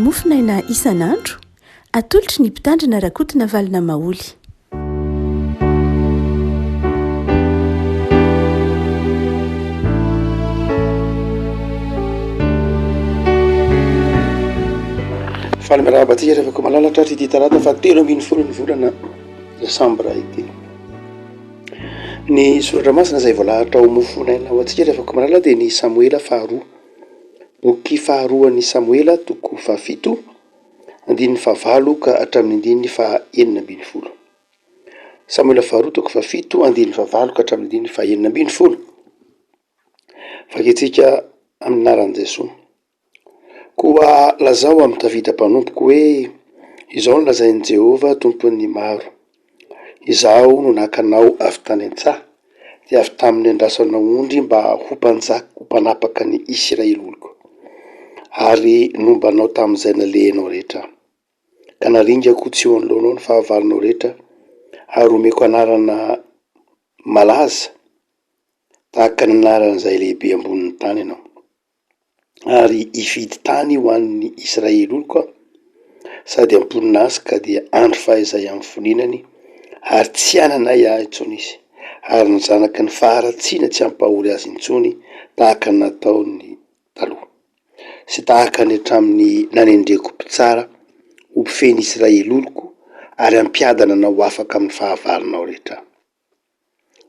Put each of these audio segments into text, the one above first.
Mofonaina isan'andro, atolotry ny Mpitandrina Rakotonavalona Maholy. Faly miarahaba antsika ry havako malala tratry ity talata faha 13 ny volana desambra ity. Ny soratra masina izay voalahatra ho mofonaina ho antsika ry havako malala dia ny Samoela faharoa. Boky faharoan'i Samoela toko fahafito, andininy fahavalo ka hatramin'ny andininy faha 16. Samoela faharoa toko fahafito, andininy fahavalo ka hatramin'ny andininy faha 16. Vakintsika amin'ny anaran'i Jesoa. Koa lazao amin'i Davida mpanompoko hoe, Izao no lazain'i Jehovah Tompon'ny maro, Izaho no naka anao avy tany an-tsaha, dia avy tamin'ny andrasanao ondry mba ho mpanjaka, ho mpanapaka ny Isiraely oloko. Ary nomba anao tamin'izay nalehanao rehetra Aho. Ka naringako tsy eo anoloanao ny fahavalonao rehetra, ary homeko anarana malaza tahaka ny anaran'izay lehibe ambonin'ny tany ianao. Ary hividy tany ho an'ny Israely oloko aho, sady hamponina azy ka dia andro fahizay amin'ny fonenany, ary tsy hanana ahiahy intsony izy, ary ny zanaky ny faharatsiana tsy hampahory azy intsony tahaka ny nataony taloha, sy tahaka ny hatramin'ny nanendreko mpitsara ho mpifehy ny Israely oloko, ary hampiadana anao ho afaka amin'ny fahavalonao rehetra aho.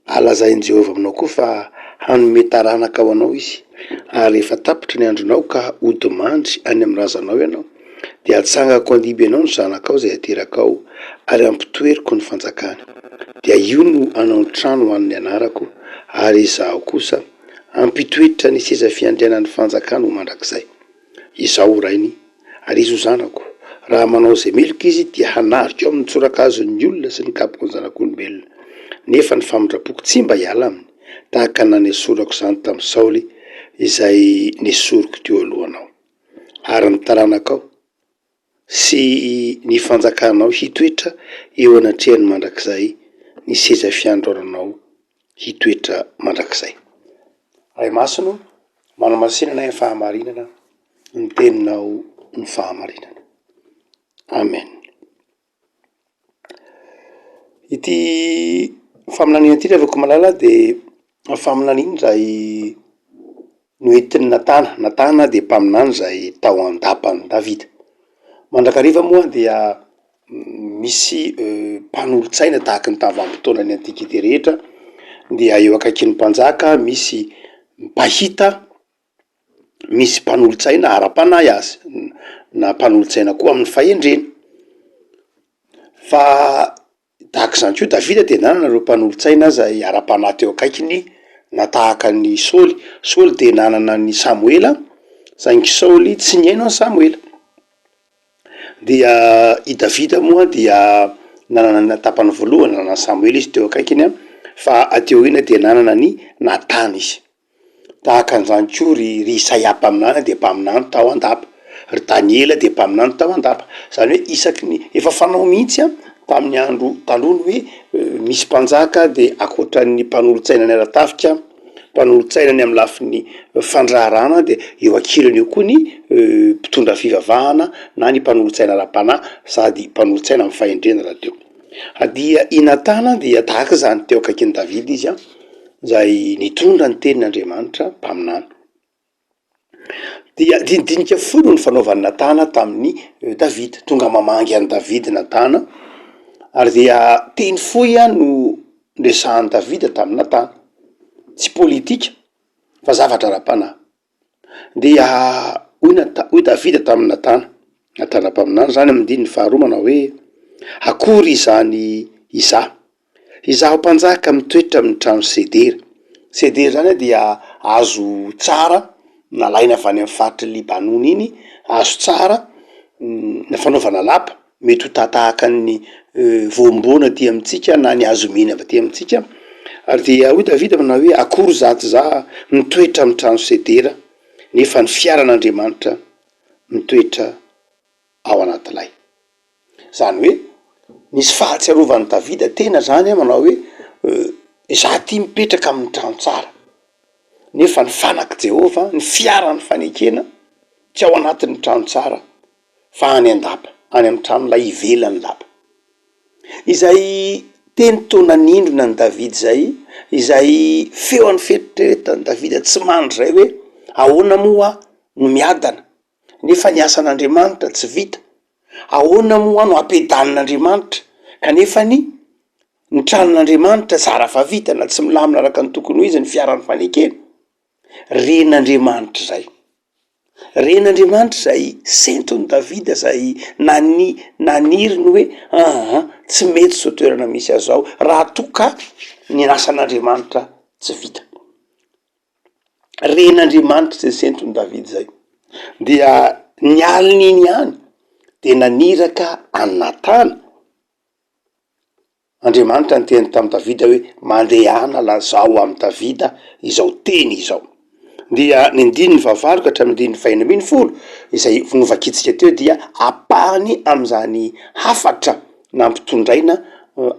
Ary lazain'i Jehovah aminao koa fa hanome taranaka ho anao izy, ary rehefa tapitra ny andronao ka hodimandry any amin'ny razanao ianao, dia hatsangako handimby anao ny zanakao izay haterakao, ary hampitoeriko ny fanjakany. Dia io no hanao ny trano ho an'ny anarako, ary izaho kosa hampitoetra ny seza fiandrianan'ny fanjakany ho mandrakizay. Izaho ho rainy, ary izy ho zanako. Raha manao izay meloka izy, dia hanariko amin'ny tsorakazon'ny olona sy ny kapoky ny zanak'olombelona. Nefa ny famindram-poko tsy mba hiala aminy, tahaka ny nanesorako izany tamin'i Saoly, izay nesoriko teo alohanao. Ary ny taranakao sy ny fanjakanao hitoetra eo anatrehany mandrakizay, ny seza fiandroananao hitoetra mandrakizay. Ray Masina o, manamasina anay amin'ny fahamarinana, ny teninao ny fahamarinana. Amen. Ity faminaniana ity ry havako malala de faminaniana izay noentin'i Natana. Natana dia mpaminany izay tao an-dapan'i Davida. Mandrakariva moa dia misy mpanolotsaina tahaky ny tamin'ny vanim-potoanan'ny antiquité rehetra, dia eo akaikin'ny mpanjaka misy mpahita, misy mpanolotsaina ara-panahy azy na mpanolotsaina koa amin'ny fahendrena. Fa Tahaka izany koa Davida dia nanana ireo mpanolotsaina izay ara-panahy teo akaikiny na tahaka an'i Saoly. Saoly dia nanana an'i Samoela, saingy Saoly tsy nihaino an'i Samoela. Dia i Davida moa dia nanana ny tapany voalohany, nanana an'i Samoela izy teo akaikiny an, fa aty aoriana dia nanana an'i Natana izy. Tahaka an'izany koa ry ry Isaia mpaminany dia mpaminany tao an-dapa, ry Daniela dia mpaminany tao an-dapa. Izany hoe isaky ny, efa fanao mihitsy an, tamin'ny andro taloha ny hoe misy mpanjaka dia ankoatran'ny mpanolotsaina ny ara-tafika, mpanolotsaina ny amin'ny lafiny fandraharahana dia eo ankilany eo koa ny mpitondra fivavahana na ny mpanolotsaina ara-panahy sady mpanolotsaina amin'ny fahendrena rahateo. Dia i Natana dia tahaka izany teo akaikin'i Davida izy an. izay nitondra ny tenin'Andriamanitra mpaminany. Dia dinidinika folo ny fanaovan'i Natana tamin'i Davida. Tonga mamangy an'i Davida Natana, ary dia teny fohy no niresahan'i Davida tamin'i Natana. Tsy politika fa zavatra ara-panahy. Dia hoy Nata- hoy Davida tamin'i Natana, Natana mpaminany zany amin'ny andininy faharoa manao hoe, Akory izany izaho, izaho mpanjaka mitoetra amin'ny trano sedera. Sedera zany dia hazo tsara nalaina avy any amin'ny faritr'i Libanona iny, hazo tsara fanaovana lapa. Mety ho tahatahaka ny voamboana aty amintsika na ny hazo mena avy aty amintsika. Ary dia hoy Davida manao hoe, Akory izato izaho mitoetra amin'ny trano sedera, nefa ny fiaran'Andriamanitra mitoetra ao anaty lay. Izany hoe nisy fahatsiarovan'i Davida tena izany manao hoe, izaho ity mipetraka amin'ny trano tsara, nefa ny fanak'i Jehovah, ny fiaran'ny fanekena tsy ao anatin'ny trano tsara. fa any an-dapa, any amin'ny tranolay ivelan'ny lapa. Izay teny toa nanindrona an'i Davida izay, izay feo an'ny fieritreretan'i Davida tsy mandry izay hoe, ahoana moa aho no miadana nefa ny asan'Andriamanitra tsy vita? Ahoana moa aho no ampiadanin'Andriamanitra kanefa ny ny tranon'Andriamanitra zara fa vita na tsy milamina araka ny tokony ho izy ny fiaran'ny fanekena? Ren'Andriamanitra izay. Ren'Andriamanitra izay senton'i Davida izay nani- naniry ny hoe aa tsy mety izao toerana misy azy izao raha toa ka ny asan'Andriamanitra tsy vita. Ren'Andriamanitra izay senton'i Davida izay. Dia ny alin'iny ihany de naniraka an'i Natana. Andriamanitra niteny tamin'i Davida hoe, Mandehana lazao amin'i Davida izao teny izao. Dia ny andininy fahavalo ka hatramin'ny andininy fahenina ambinifolo izay novakintsika teo dia ampahany amin'izany hafatra nampitondraina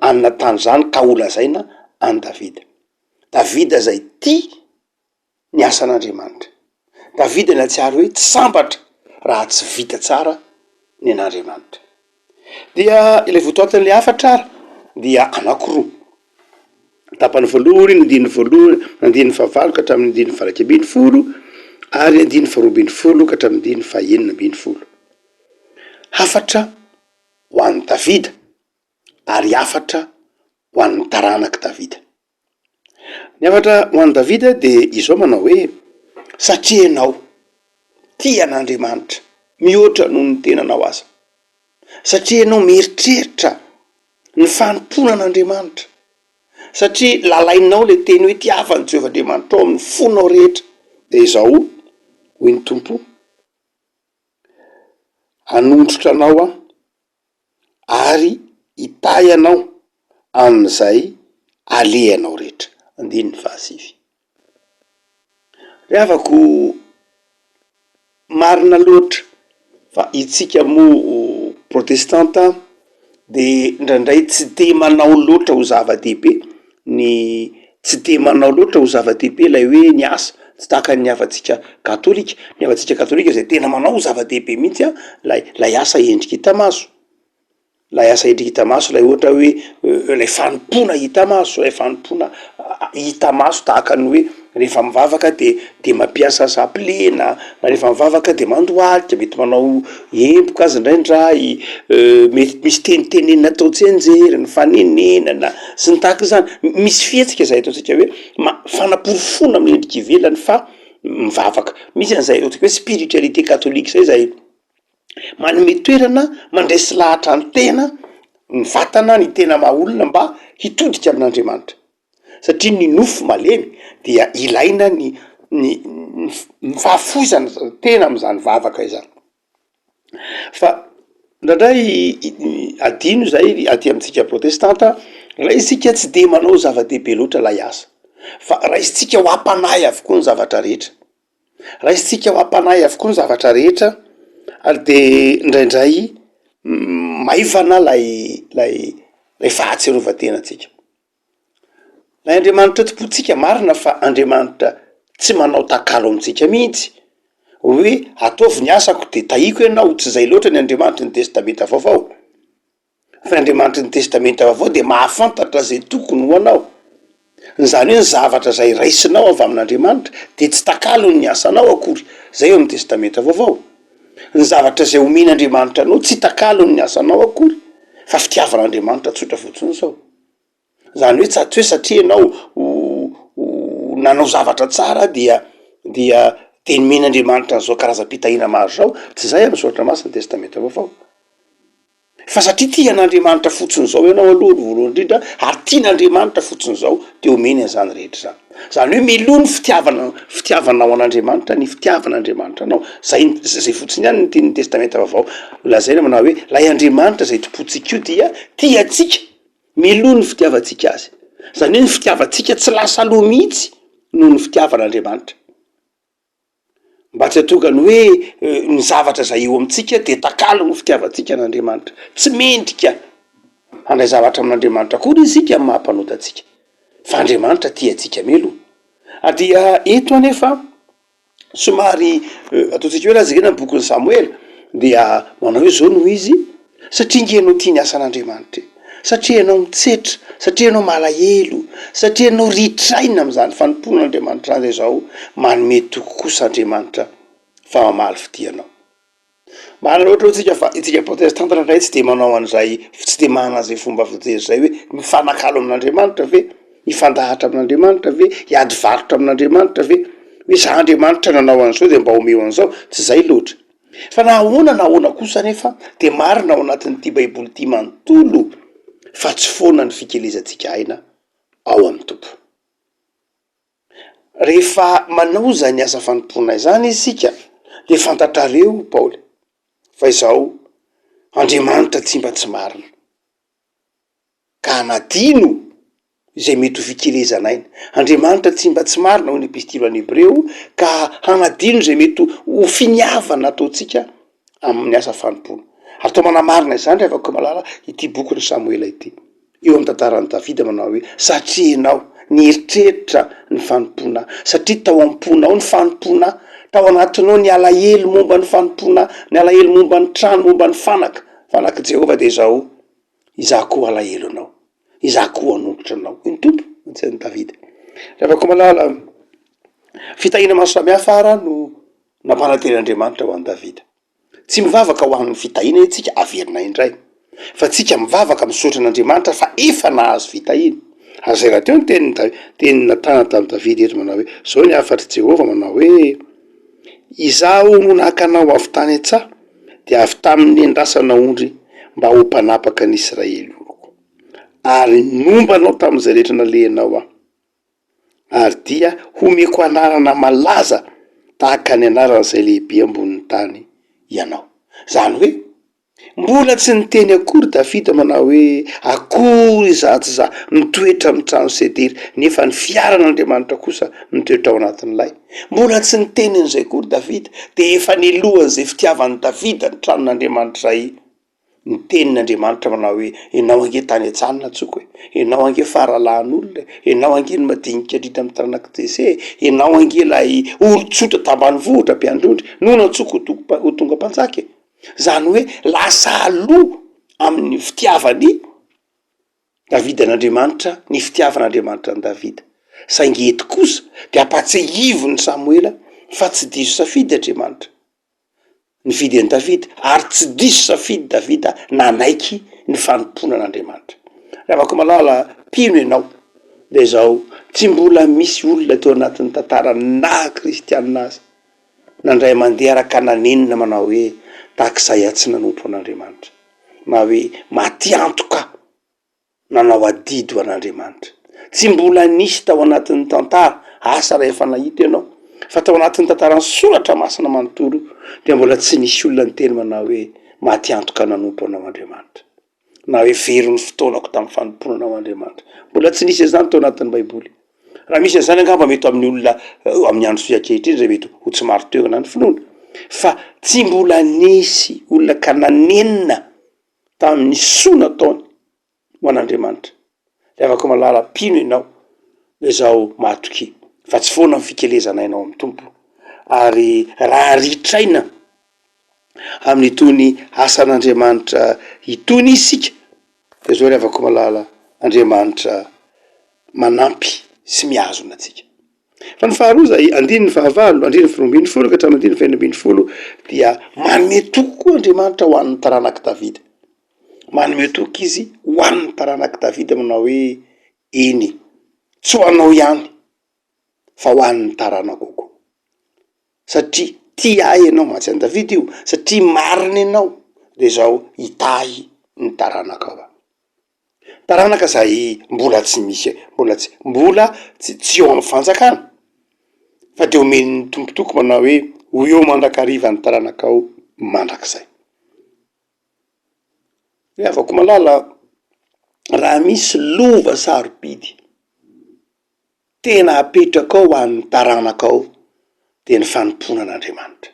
an'i Natana izany ka holazaina an'i Davida. Davida izay tia ny asan'Andriamanitra. Davida nahatsiaro hoe tsy sambatra raha tsy vita tsara ny an'Andriamanitra. Dia ilay votoatin'ilay hafatra ary dia anankiroa. Tapany voalohany, ny andininy voalohany, andininy fahavalo ka hatramin'ny andininy faha-iraika ambinifolo ary andininy faharoa ambinifolo ka hatramin'ny andininy fahenina ambinifolo. Hafatra ho an'i Davida ary hafatra ho an'ny taranak'i Davida. Ny hafatra ho an'i Davida dia izao manao hoe, Satria ianao tia an'Andriamanitra mihoatra noho ny tenanao aza, satria ianao mieritreritra ny fanompoana an'Andriamanitra, satria lalainao ilay teny hoe tiava an'i Jehovah Andriamanitrao amin'ny fonao rehetra, dia izao hoy ny Tompo, Hanondrotra anao aho ary hitahy anao amin'izay alehanao rehetra. Andininy fahasivy. Ry havako, marina loatra fa itsika moa protestanta de indraindray tsy de manao loatra ho zava-dehibe ny tsy de manao loatra ho zava-dehibe ilay hoe ny asa, tsy tahaka ny havantsika katolika, ny havantsika katolika izay tena manao ho zava-dehibe mihitsy an lay lay asa endrika hita maso, lay asa endrika hita maso lay ohatra hoe lay fanompoana hita maso, lay fanompoana hita maso tahaka ny hoe rehefa mivavaka de de mampiasa sapile na na rehefa mivavaka de mandohalika, mety manao emboka aza indraindray, mety misy tenitenenina atao tsianjery, ny fanenenana sy ny tahaka izany, misy fihetsika izay ataontsika hoe ma- fanaporofoana amin'ny endrika ivelany fa mivavaka, misy an'izay ataontsika hoe spiritualité catholique zay zay manome toerana mandresy lahatra ny tena, ny vatana, ny tena maha olona mba hitodika amin'Andriamanitra. satria ny nofo malemy dia ilaina ny ny ny fahafoizana tena am'zany vavaka izany, fa indraindray adino zay aty amintsika protestanta, raisitsika tsy de manao zava-dehibe loatra lay asa, fa raisitsika ho am-panahy avokoa ny zavatra rehetra, raisitsika ho am-panahy avokoa ny zavatra rehetra ary de indraindray maivana lay lay lay fahatsiarovan-tenantsika. Ilay Andriamanitra tompontsika marina fa Andriamanitra tsy manao takalo amintsika mihitsy hoe ataovy ny asako de tahiko ianao, tsy zay loatra ny Andriamanitry ny testamenta vaovao, fa ny Andriamanitry ny testamenta vaovao de mahafantatra zay tokony ho anao, zany hoe ny zavatra zay raisinao avy amin'Andriamanitra de tsy takalony ny asanao akory, zay eo amin'ny testamenta vaovao, ny zavatra zay omen'Andriamanitra anao tsy takalony ny asanao akory fa fitiavan'Andriamanitra tsotra fotsiny zao. Zany hoe tsa- tsy hoe satria ianao nanao zavatra tsara dia dia de nomen'Andriamanitra an'izao karazam-pitahiana maro zao, tsy zay amin'ny soratra masina testamenta vaovao. Fa satria tia an'Andriamanitra fotsiny zao ianao aloha ny voalohany indrindra ary tian'Andriamanitra fotsiny zao de omeny an'izany rehetra zany. Zany hoe mialoha ny fitiavana fitiavanao an'Andriamanitra ny fitiavan'Andriamanitra anao, zay zay fotsiny ihany no tian'ny testamenta vaovao lazaina manao hoe lay Andriamanitra zay tompontsika io dia tia antsika Mialoha ny fitiavantsika azy. Izany hoe ny fitiavantsika tsy lasa aloha mihitsy noho ny fitiavan'Andriamanitra. Mba tsy hahatonga ny hoe ny zavatra izay eo amintsika dia takalo ny fitiavantsika an'Andriamanitra. Tsy mendrika handray zavatra amin'Andriamanitra akory isika amin'ny maha mpanota antsika. Fa Andriamanitra tia antsika mialoha. Ary dia eto anefa somary ataontsika hoe raha jerena ny bokin'i Samoela. Dia manao hoe izao no izy, satria nge ianao tia ny asan'Andriamanitra e, satria ianao mitsetra, satria ianao malahelo, satria ianao ritraina amin'izany fanompoana an'Andriamanitra izany dia izao manome toky kosa Andriamanitra fa mamaly fitia anao. Marina loatra hoy tsika fa itsika protestanta indraindray tsy dia manao an'izay, tsy dia manana an'izay fomba fijery izay hoe mifanakalo amin'Andriamanitra ve, hifandahatra amin'Andriamanitra ve, hiady varotra amin'Andriamanitra ve, hoe za Andriamanitra nanao an'izao dia mba omeo an'izao, tsy izay loatra. Fa na ahoana na ahoana kosa anefa dia marina ao anatin'ity baiboly ity manontolo fa tsy foana ny fikelezantsika aina ao amin'ny Tompo. Rehefa manao izany asa fanompoana izany isika dia fantatrareo hoy Paoly fa izao Andriamanitra tsy mba tsy marina ka hanadino izay mety ho fikelezana aina. Andriamanitra tsy mba tsy marina hoy ny epistily ho an'ny Hebreo ka hanadino izay mety ho finiavana ataontsika amin'ny asa fanompoana. Ary toa manamarina izany ry havako malala ity bokin'i Samoela ity. Eo amin'ny tantaran'i Davida manao hoe, Satria ianao nieritreritra ny fanompoana, satria tao am-ponao ny fanompoana, tao anatinao ny alahelo momba ny fanompoana, ny alahelo momba ny trano, momba ny fanaka, fanak'i Jehovah dia izao, Izaho koa alahelo anao, izaho koa hanongotra anao, hoy ny Tompo, nantsoin'i Davida. Ry havako malala, fitahiana maro samihafa ara no nampanantenan'Andriamanitra ho an'i Davida. Tsy mivavaka ho an'ny fitahiana isika averina indray, fa tsika mivavaka misaotra an'Andriamanitra fa efa nahazo fitahiana. Ary izay rahateo ny tenin'i Da- tenin'i Natana tamin'i Davida eto manao hoe, Izao ny hafatr'i Jehovah manao hoe, Izaho no naka anao avy tany an-tsaha, dia avy tamin'ny nendrasana ondry mba ho mpanapaka ny Israely oloko. Ary nomba anao tamin'izay rehetra nalehanao aho. Ary dia homeko anarana malaza tahaka ny anaran'izay lehibe ambonin'ny tany ianao. Izany hoe, mbola tsy niteny akory Davida manao hoe, Akory izaho tsy izaho mitoetra amin'ny trano sedera, nefa ny fiaran'Andriamanitra kosa mitoetra ao anatin'ny lay. Mbola tsy niteny an'izay akory Davida, dia efa nilohan'izay fitiavan'i Davida ny tranon'Andriamanitra izay Ny tenin'Andriamanitra manao hoe, Ianao ange tany an-tsaha no nantsoiko e, ianao ange faralahin'olona e, ianao ange no madinika indrindra amin'ny taranak'i Jese e, ianao ange ilay olon-tsotra tambanivohitra mpiandry ondry no nantsoiko ho tonga ho tonga mpanjaka e. Izany hoe lasa aloha amin'ny fitiavan'i Davida an'Andriamanitra ny fitiavan'Andriamanitra an'i Davida. Saingy eto kosa dia ampahatsiahivin'i Samoela fa tsy diso safidy Andriamanitra. Nifidy an'i Davida, ary tsy diso safidy Davida nanaiky ny fanompoana an'Andriamanitra. Ry havako malala, mpino ianao, dia izao, tsy mbola misy olona teo anatin'ny tantara naha kristianina azy, nandray mandeha araka nanenina manao hoe, tahaka izay aho tsy nanompo an'Andriamanitra, na hoe maty antoka aho. nanao adidy ho an'Andriamanitra. Tsy mbola nisy tao anatin'ny tantara, asa raha efa nahita ianao, fa tao anatin'ny tantaran'ny soratra masina manontolo dia mbola tsy nisy olona niteny manao hoe maty antoka nanompo anao Andriamanitra, na hoe very ny fotoanako tamin'ny fanompoana anao Andriamanitra. Mbola tsy nisy an'izany tao anatin'ny Baiboly. Raha misy an'izany angamba mety amin'ny olona amin'ny andro soa ankehitriny izay mety ho tsy marin-toerana ny finoana, fa tsy mbola nisy olona ka nanenina tamin'ny soa nataony ho an'Andriamanitra. Ry havako malala, mpino ianao, dia izao matokia fa tsy foana ny fikelezana ainao amin'ny Tompo, ary raha ritraina amin'itony asan'Andriamanitra itony isika, dia izao ry havako malala, Andriamanitra manampy sy mihazona antsika. Fa ny faharoa izay andininy fahavalo, andininy faharoa ambinifolo ka hatramin'ny andininy fahenina ambinifolo dia manome toky koa Andriamanitra ho an'ny taranak'i Davida. Manome toky izy ho an'ny taranak'i Davida manao hoe eny, tsy ho anao ihany fa ho an'ny taranakao koa. Satria tia ahy ianao, mantsy an'i Davida io, satria marina ianao dia izao hitahy ny taranakao aho. Taranaka izay mbola tsy misy, mbola tsy, mbola tsy tsy eo amin'ny fanjakana, fa de omen'ny Tompo toky manao hoe ho eo mandrakariva ny taranakao mandrakizay. Ry havako malala, raha misy lova sarobidy tena apetrakao ho an'ny taranakao de ny fanompoana an'Andriamanitra.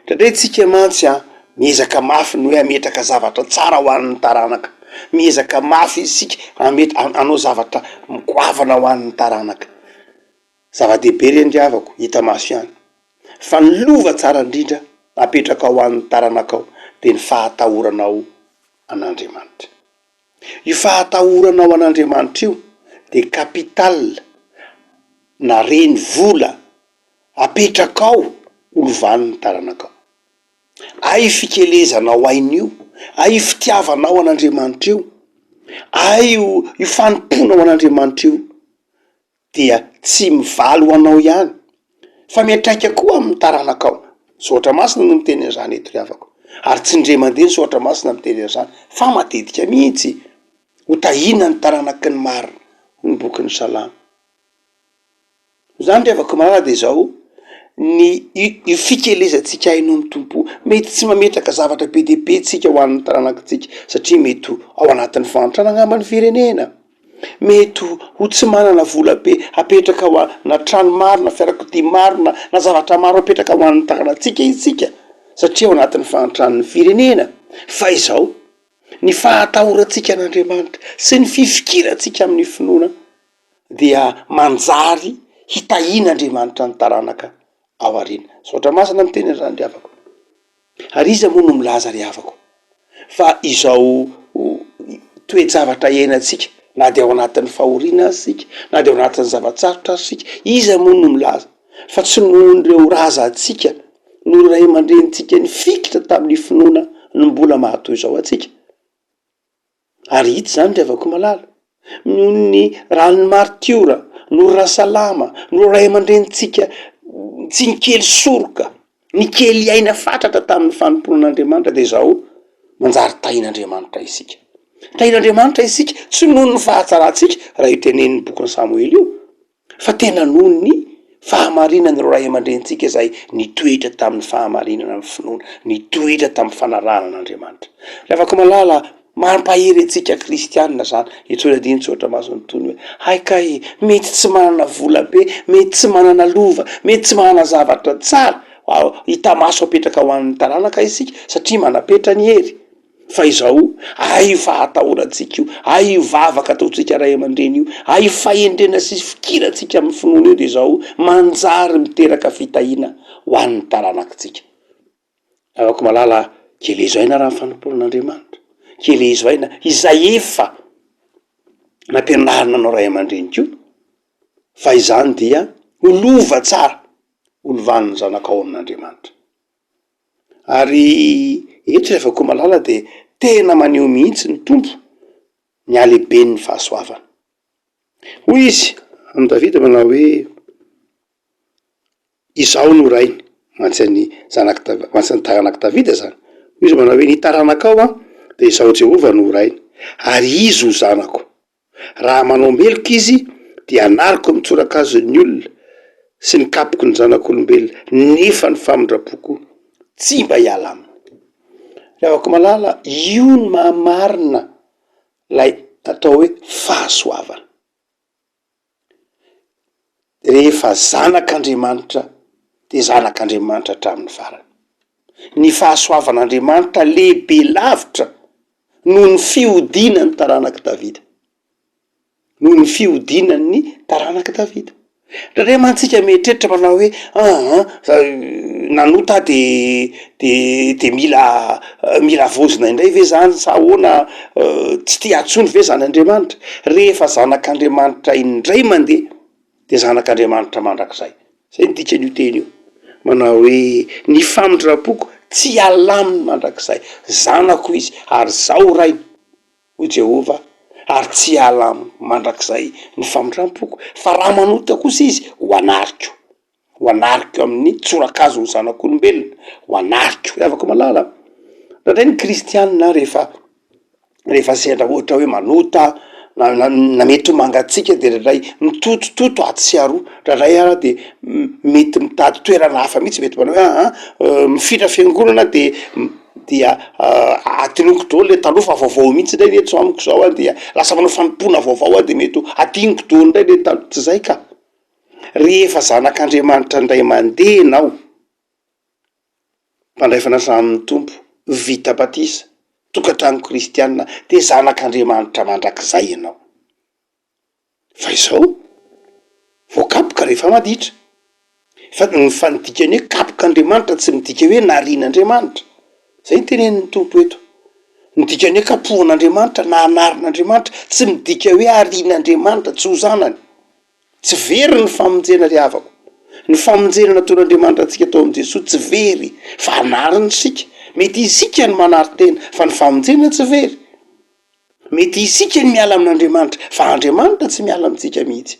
Indraindray tsika mantsy an, miezaka mafy ny hoe hametraka zavatra tsara ho an'ny taranaka, miezaka mafy isika hamet- hanao zavatra goavana ho an'ny taranaka, zava-dehibe ireny ry havako, hita maso ihany, fa ny lova tsara indrindra. Apetrakao ho an'ny taranakao dia ny fahatahoranao an'Andriamanitra. Io fahatahoranao an'Andriamanitra io dia capital na renivola apetrakao ho lovan'ny taranakao. Hay io fikelezanao aina io, hay io fitiavanao an'Andriamanitra io, hay io io fanompoanao an'Andriamanitra io dia tsy mivaly ho anao ihany fa miantraika koa amin'ny taranakao. Soratra masina no miteny an'izany eto ry havako. Ary tsy indray mandeha ny soratra masina miteny an'izany fa matetika mihitsy. Ho tahiana ny taranaky ny marina, hoy ny bokin'ny Salamo. Izany ry havako malala dia izao, ny io fikelezantsika aina ao amin'ny Tompo, mety tsy mametraka zavatra be dia be tsika ho an'ny taranakitsika satria mety ho ao anatin'ny fahantrana angamba ny firenena. Mety ho tsy manana vola be hapetraka ho na trano maro na fiarakodia maro na na zavatra maro hapetraka ho an'ny taranantsika isika satria ao anatin'ny fahantran'ny firenena. Fa izao, ny fahatahorantsika an'Andriamanitra sy ny fifikirantsika amin'ny finoana dia manjary hitahian'Andriamanitra ny taranaka ao aoriana. Soratra masina miteny an'izany ry havako. Ary iza moa no milaza ry havako fa izao toe-javatra iainantsika na dia ao anatin'ny fahoriana aza isika, na dia ao anatin'ny zava-tsarotra aza isika, iza moa no milaza fa tsy nohon'ireo razantsika, noho ray aman-drenintsika nifikitra tamin'ny finoana no mbola maha-toy izao antsika? Ary hita izany ry havako malala, noho ny ran'ny martiora, noho Rasalama, noho ray aman-drenintsika tsy nikely soroka, nikely aina fatratra tamin'ny fanompoana an'Andriamanitra dia izao manjary tahin'Andriamanitra isika. Tahin'Andriamanitra isika tsy noho ny fahatsarantsika raha io tenenin'ny bokin'i Samoela io, Fa tena noho ny fahamarinan'ireo ray aman-drenintsika izay nitoetra tamin'ny fahamarinana amin'ny finoana, nitoetra tamin'ny fanarahana an'Andriamanitra. Ry havako malala, mampahery antsika kristianina izany. Intsony adino tsotra mason'ny Tony hoe, hay kay, mety tsy manana vola be, mety tsy manana lova, mety tsy manana zavatra tsara hita maso apetraka ho an'ny taranaka isika, satria manam-petra ny hery. Fa izao, hay io fahatahorantsika io, hay io vavaka ataontsika ray aman-dreny io, hay io fahendrena sy fikirantsika amin'ny finoana io dia izao, manjary miteraka fitahiana ho an'ny taranakitsika. Havako malala, kelezo aina raha ny fanompoana an'Andriamanitra, kelezo aina izay efa nampianarina anao ray aman-dreny koa, fa izany dia ho lova tsara ho lovan'ny zanakao amin'Andriamanitra. Ary eto ry Ravakomalala dia tena maneho mihitsy ny Tompo ny halehiben'ny fahasoavana. Hoy izy amin'i Davida manao hoe, Izaho no rainy, mantsy an'ny zanak'i Dav-, mantsy ny taranak'i Davida izany. Hoy izy manao hoe, Ny taranakao an, dia izaho Jehovah no ho rainy, ary izy ho zanako. Raha manao meloka izy dia anariko amin'ny tsorakazon'ny olona sy ny kapoky ny zanak'olombelona, nefa ny famindram-poko tsy mba hiala aminy. Ry havako malala, io ny maha-marina ilay atao hoe fahasoavana. Rehefa zanak'Andriamanitra dia zanak'Andriamanitra hatramin'ny farany. Ny fahasoavan'Andriamanitra lehibe lavitra noho ny fihodinan'ny taranak'i Davida. Noho ny fihodinan'ny taranak'i Davida. Indraindray mantsy tsika mieritreritra manao hoe aa nanota aho de de de mila mila havaozina indray ve zany sa ahoana tsy tia ahy intsony ve zany Andriamanitra? Rehefa zanak'Andriamanitra indray mandeha de zanak'Andriamanitra mandrakizay. Zay ny dikan'io teny io. Manao hoe ny famindram-poko tsy hiala aminy mandrakizay. Zanako izy ary izaho rainy. Hoy Jehovah, ary tsy hiala aminy mandrakizay ny famindram-poko, fa raha manota kosa izy, ho anariko, ho anariko amin'ny tsorakazon'ny zanak'olombelona, ho anariko. Ry havako malala, indraindray ny kristianina rehefa rehefa sendra ohatra hoe manota na na na mety ho mangatsiaka de indraindray mitotototo atsy sy aroa, indraindray ara de mety mitady toerana hafa mihitsy, mety manao hoe aa mifindra fiangonana de dia adinoko daholo le taloha fa vaovao mihitsy indray ny eto amiko zao an, dia lasa manao fanompoana vaovao aho de mety ho adinoko daholo indray le taloha, tsy zay ka! Rehefa zanak'Andriamanitra indray mandeha ianao, mpandray fanasana amin'ny Tompo, vita batisa, tokantrano kristiana, dia zanak'Andriamanitra mandrakizay ianao. Fa izao, voakapoka rehefa maditra. Fa ny fa ny dikan'ny hoe kapoka. zanak'Andriamanitra tsy midika hoe narian'Andriamanitra. Izay no tenenin'ny Tompo eto. Ny dikan'ny hoe kapohin'Andriamanitra na anarin'Andriamanitra tsy midika hoe arian'Andriamanitra tsy ho zanany. Tsy very ny famonjena ry havako. Ny famonjena nataon'Andriamanitra antsika tao amin'i Jesoa tsy very fa anarina isika. Mety isika no manary tena fa ny famonjena tsy very. Mety isika ny miala amin'Andriamanitra fa Andriamanitra tsy miala amintsika mihitsy.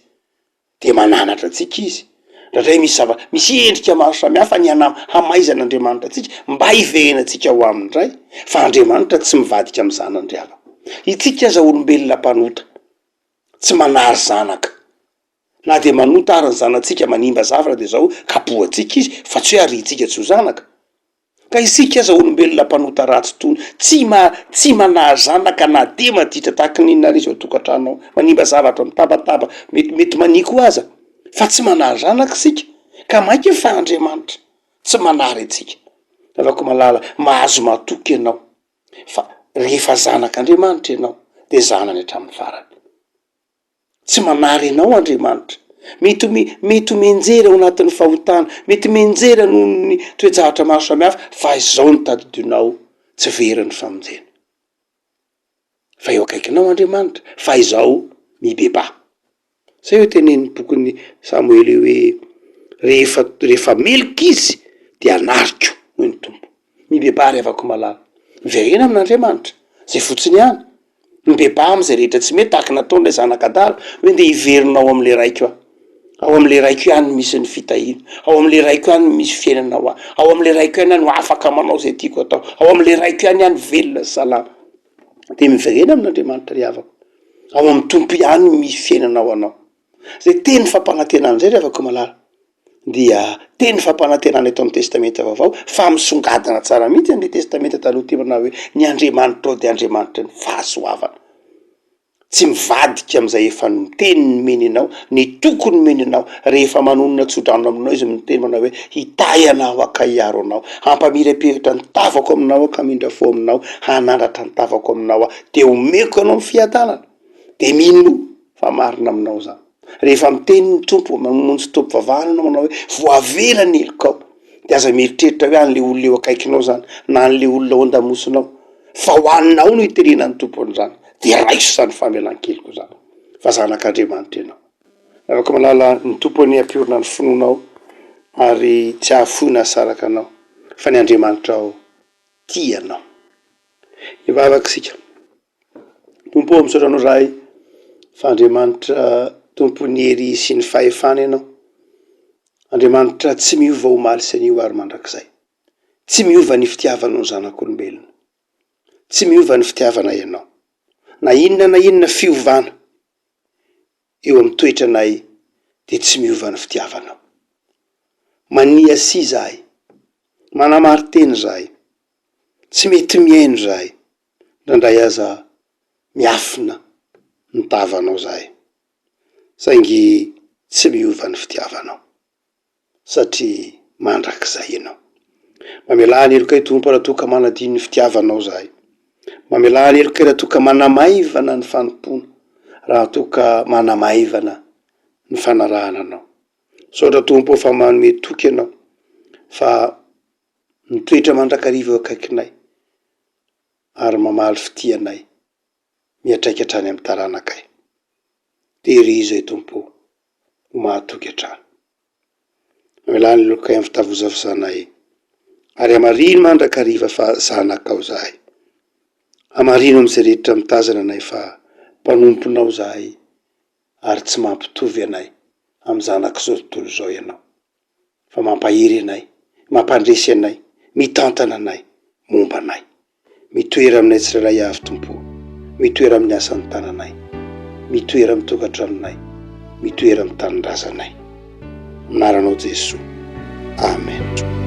Dia mananatra antsika Izy. Indraindray misy zava, misy endrika maro samihafa ny hana, hamaizan'Andriamanitra antsika mba hiverenantsika ho Aminy indray. Fa Andriamanitra tsy mivadika amin'ny zanany ry havana. Itsika aza olombelona mpanota, tsy manary zanaka. Na dia manota ary ny zanatsika, manimba zavatra dia izao kapohantsika izy fa tsy hoe ariantsika tsy ho zanaka. Ka isika aza olombelona mpanota ratsy tony, tsy ma tsy manahy zanaka na dia maditra tahaky ny inona ary izy ao an-tokantrano ao, manimba zavatra, mitabataba, mety mety mania koa aza, fa tsy manahy zanaka isika, ka mainka fa Andriamanitra tsy manary antsika. Ravako malala, mahazo matoky ianao fa rehefa zanak'Andriamanitra ianao dia zanany hatramin'ny farany. Tsy manary anao Andriamanitra. Mety ho mety ho mianjera ao anatin'ny fahotana, mety mianjera noho ny toe-javatra maro samihafa, fa izao no tadidinao, tsy very ny famonjena. Fa eo akaikinao Andriamanitra, fa izao mibebaha. Zay eo tenenin'ny bokin'ny Samoela io hoe rehefa rehefa meloka izy dia anariko, hoy ny Tompo. Mibebaha ry havako malala. Miverena amin'Andriamanitra. Zay fotsiny ihany. Mibebaha amin'izay rehetra tsy mety tahaka ny nataon'ilay zanak'adala hoe ndeha hiverina ao amin'ilay raiko aho. Ao amin'ilay raiko ihany no misy ny fitahiana. Ao amin'ilay raiko ihany no misy fiainana ho ahy. Ao amin'ilay raiko ihany aho no afaka manao izay tiako atao. Ao amin'ilay raiko ihany aho no velona sy salama. Dia miverena amin'Andriamanitra ry havako. Ao amin'ny Tompo ihany no misy fiainana ho anao. Izay teny fampanantenana izay ry havako malala dia teny fampanantenana eto amin'ny Testamenta Vaovao fa misongadina tsara mihitsy amin'ity Testamenta Taloha ity manao hoe ny Andriamanitrao dia Andriamanitry ny fahasoavana. Tsy mivadika amin'izay efa niteny nomeny anao, ny toky nomeny anao. Rehefa manonona tsodrano aminao izy miteny manao hoe hitahy anao aho ka hiaro anao, hampamirapiratra ny tavako aminao aho ka hamindra fo aminao, hanandratra ny tavako aminao aho, dia omeko anao ny fiadanana. Dia minoa fa marina aminao izany. Rehefa miteny ny Tompo, mamonjy tompom-pivavahana ianao manao hoe voavela ny helokao, de aza mieritreritra hoe an'le olona eo akaikinao zany na an'le olona ao an-damosinao, fa ho anao no itenenan'ny Tompo an'izany, de raiso izany famelan-keloka izany, fa zanak'Andriamanitra ianao. Afaka malala ny Tompo anie hampiorina ny finoanao ary tsy hahafoy na hahasaraka anao, fa ny Andriamanitrao tia anao. Hivavaka isika. Tompo ô, misaotra Anao zahay fa Andriamanitra Tompon'ny hery sy ny fahefana Ianao. Andriamanitra tsy miova omaly sy anio ary mandrakizay. Tsy miova ny fitiavanao ny zanak'olombelona. Tsy miova ny fitiavanay Ianao. Na inona na inona fiovana eo amin'ny toetranay dia tsy miova ny fitiavanao. Maniasia izahay, manamari-tena izahay, tsy mety mihaino izahay. Indraindray aza miafina ny tavanao zahay, saingy tsy miova ny fitiavanao, satria mandrakizay ianao. Mamelà ny helokay Tompo raha toa ka manadino ny fitiavanao zahay. Mamelà ny helokay raha toa ka manamaivana ny fanompoana, raha toa ka manamaivana ny fanarahana anao. Misaotra Tompo ô fa manome toky ianao fa mitoetra mandrakariva eo akaikinay. ary mamaly fitia anay miantraika hatrany amin'ny taranakay. Tehirizo e Tompo o, ho mahatoky hatrany. Mamelà ny lokay amin'ny fitavozavozanay ary hamarino mandrakariva fa zanakao zahay. Hamarino amin'izay rehetra mitazana anay fa mpanomponao zahay ary tsy mampitovy anay amin'ny zanak'izao tontolo izao ianao. fa mampahery anay, mampandresy anay, mitantana anay, momba anay. Mitoera aminay tsirairay avy Tompo o, mitoera amin'ny asan'ny tananay, mitoera amin'ny tokantranonay, mitoera amin'ny tanindrazanay. Amin'ny anaranao Jesoa. Amen.